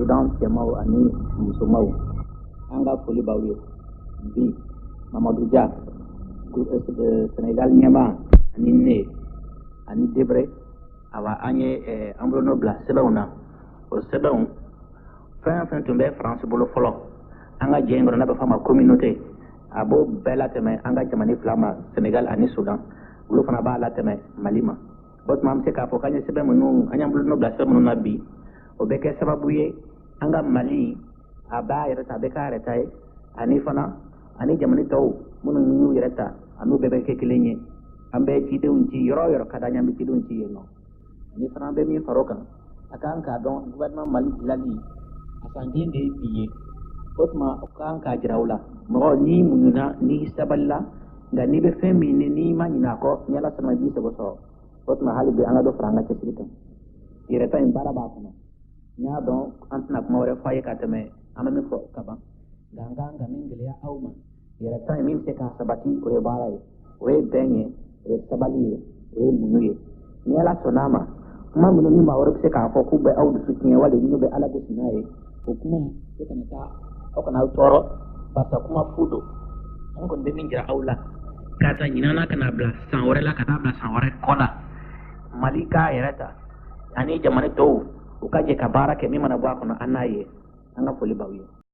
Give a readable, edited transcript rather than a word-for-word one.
Sudan cɛmaw ani musomaw, an ka foli b'aw ye. Bi Mamadu Dia, Senegal ɲɛmaa, ani ne ani Debre, awa, an ye an bolonɔ bila sɛbɛnw na. O sɛbɛnw, fɛn o fɛn tun bɛ Faransi bolo fɔlɔ an ka jɛ in kɔnɔ, n'a bɛ fɔ a ma communauté, a b'o bɛɛ latɛmɛ an ka jamana fila ma, Senegal ani Sudan. Olu fana b'a latɛmɛ Mali ma. O tuma, an bɛ se k'a fɔ k'an ye sɛbɛn minnu, an y'an bolonɔ bila sɛbɛn minnu na bi, o bɛ kɛ sababu ye an ka Mali a b'a yɛrɛ ta, a bɛ k'a yɛrɛ ta ye, ani fana ani jamana tɔw minnu y'u yɛrɛ ta, a n'u bɛɛ bɛ kɛ kelen ye. An bɛ cidenw ci yɔrɔ o yɔrɔ ka d'an ye, an bɛ cidenw ci yen nɔ. Ani fana, an bɛ min fara o kan, a kan k'a dɔn, gouvernement Mali dilali a san kelen de ye bi ye. O tuma, o kan k'a jira aw la, mɔgɔ n'i muɲuna, n'i sabalila, nka n'i bɛ fɛn min ni n'i ma ɲinɛ a kɔ, ni Ala sɔnna, i b'i sago sɔrɔ. O tuma, hali bi an ka dɔ fara an ka cɛsiri kan. Yɛrɛta in, baara b'a kɔnɔ. N y'a dɔn an tɛna kuma wɛrɛ fɔ a ye ka tɛmɛ an bɛ min fɔ ka ban, nka an kan ka min gɛlɛya aw ma, yɛrɛta in min bɛ se k'a sabati, o ye baara ye, o ye bɛn ye, o ye sabali ye, o ye muɲu ye. Ni Ala sɔnna a ma, kuma minnu ni maa wɛrɛ bɛ se k'a fɔ k'u bɛ aw dusu tiɲɛ wali minnu bɛ Ala gosi n'a ye, o kuma o kana taa aw kana aw tɔɔrɔ, barisa kuma fu don. An kɔni bɛ min jira aw la, k'a ta ɲinan na ka n'a bila san wɛrɛ la, ka taa bila san wɛrɛ kɔ la, Mali k'a yɛrɛ ta ani jamana tɔw u ka jɛ ka baara kɛ, min mana bɔ a kɔnɔ, an n'a ye. An ka foli b'aw ye.